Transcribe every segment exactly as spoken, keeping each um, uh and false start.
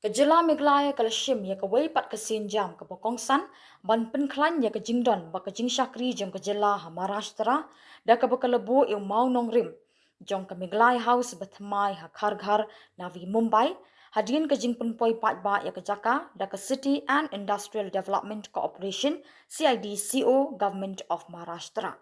Ka jylla Meghalaya ka la shim ïa kawei pat ka sienjam kaba kongsan ban pynkhlaiñ ïa ka jingdon bad ka jingshakri jong ka jylla ha Maharashtra, da kaba ka la buh ïa u mawnongrim jong ka Meghalaya House bathymmai ha Kharghar, Navi Mumbai, hadien ka jingpynpoi paidbah ïa ka jaka da ka City and Industrial Development Corporation, C I D C O, Government of Maharashtra.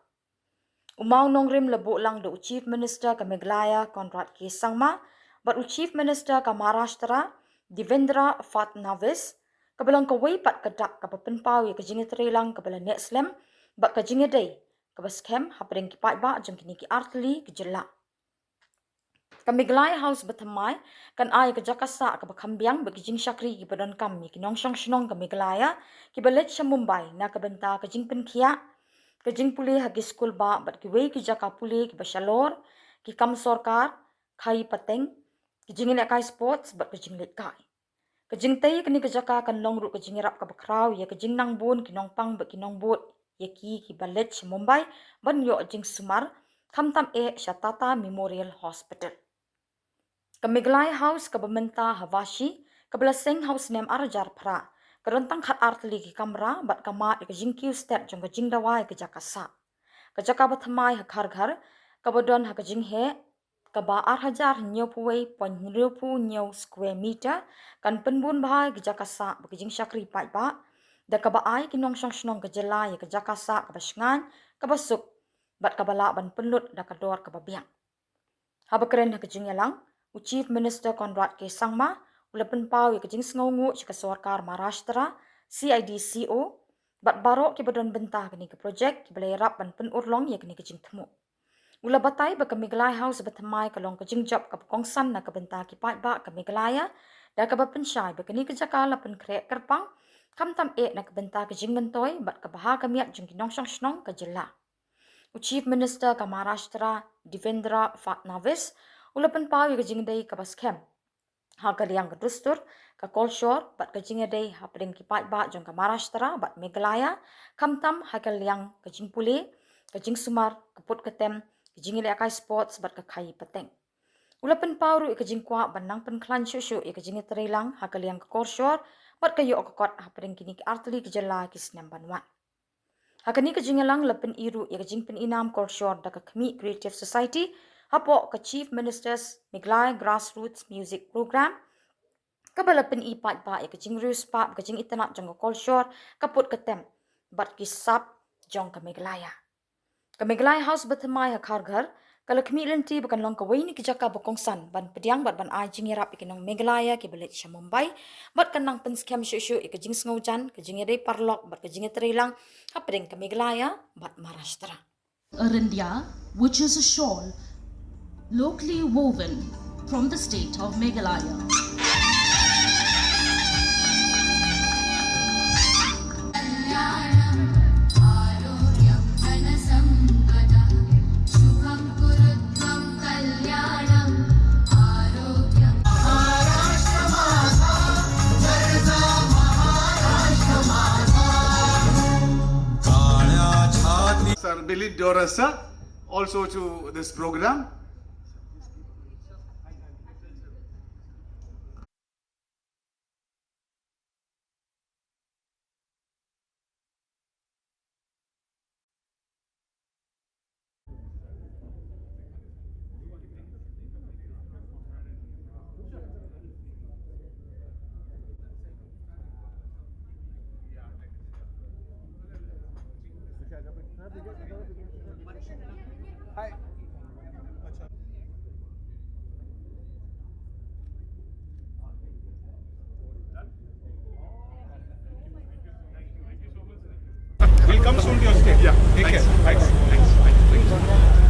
U mawnongrim la buh lang da u Chief Minister ka Meghalaya, Conrad K Sangma, bad u Chief Minister ka Maharashtra, Devendra Fadnavis, kaba long kawei pat ka dak kaba pynpaw ïa ka jingïatreilang kaba la neh slem bad ka jingïadei kaba skhem hapdeng ki paidbah jong kine ki artylli ki jylla. Ka Meghalaya House bathymmai kan ai ka jaka sah kaba kham biang bad ki jingshakri kiba donkam ïa ki nongshong shnong ka Meghalaya kiba leit sha Mumbai na ka bynta ka jingpynkhiah, ka jingpule ha ki skul bah bad kiwei ki jaka pule kiba shalor, ki kam sorkar, khaïi pateng, ki jingïalehkai sports bad ka jingleit kai. Ka jingtei kane ka jaka kan long ruh ka jingïarap kaba khraw ïa ka jingnang bun ki nongpang bad ki nongbud ïa ki kiba leit sha Mumbai ban ïoh jingsumar, khamtam eh sha Tata Memorial Hospital. Ka Meghalaya House kaba mynta ha Vashi, kaba la seng ha u snem ar hajar phra, ka don tang khatar tylli ki kamra bad ka mad ïa ka jingkiew stet jong ka jingdawa ïa ka jaka sah. Ka jaka bathymmai ha Kharghar, kaba don ha ka jingheh kaba ar hajar hynñiewphew wei point hynriewphew hynñiew square meter, kan pynbun bha ïa ka jaka sah bad ka jingshakri paidbah, da kaba ai ki nongshong shnong ka jylla ïa ka jaka sah kaba shngaiñ, kaba suk bad kaba lah ban pynlut da ka dor kaba biang. Haba kren ha ka jingïalang, u Chief Minister Conrad K Sangma u la pynpaw ïa ka jingsngewnguh sha ka sorkar Maharashtra, C I D C O, bad baroh kiba don bynta ha kane ka projek kiba la ïarap ban pynurlong ïa kane ka jingthmu. U la batai ba ka Meghalaya House bathymmai ka long ka jingjop kaba kongsan na ka bynta ki paidbah ka Meghalaya, da kaba pynshai ba kane ka jaka la pynkhreh kyrpang, khamtam eh na ka bynta ka jingmyntoi bad ka bha ka miat jong ki nongshong shnong ka jylla. U Chief Minister ka Maharashtra, Devendra Fadnavis, u la pynpaw ïa ka jingïadei kaba skhem ha ka liang ka dustur, ka kolshor bad ka jingïadei hapdeng ki paidbah jong ka Maharashtra bad Meghalaya, khamtam ha ka liang ka jingpule, ka jingsumar, ka put ka tem, ka jingïalehkai sports bad ka khaïi pateng. U la pynpaw ruh ïa ka jingkwah ban nang pynkhlaiñ shuh shuh ïa ka jingïatreilang ha ka liang ka kolshor bad ka ïoh ka kot hapdeng kine ki artylli ki jylla ki snem ban wan. Ha kane ka jingïalang la pyni ruh ïa ka jingpyni nam kolshor da ka Khmih Creative Society, hapoh ka Chief Minister's Meghalaya Grassroots Music Programme, kaba la pyni paidbah ïa ka jingriewspah, ka jingitynnad jong ka kolshor, ka put ka tem bad ki sap jong ka Meghalaya. Ka Meghalaya House bathymmai ha Kharghar ka la khmih lynti ba kan long kawei na ki jaka ba kongsan ban pdiang bad ban ai jingïarap ïa ki nong Meghalaya kiba leit sha Mumbai, bad kan nang pynskhem shuh shuh ïa ka jingsngewjan, ka jingïadei paralok bad ka jingïatreilang hapdeng ka Meghalaya bad Maharashtra. A rindia, which is a shawl locally woven from the state of Meghalaya. Sir Dilip Deorasa also to this program. We'll come soon to your state. Yeah. Take care. Thanks. Thanks. Thanks.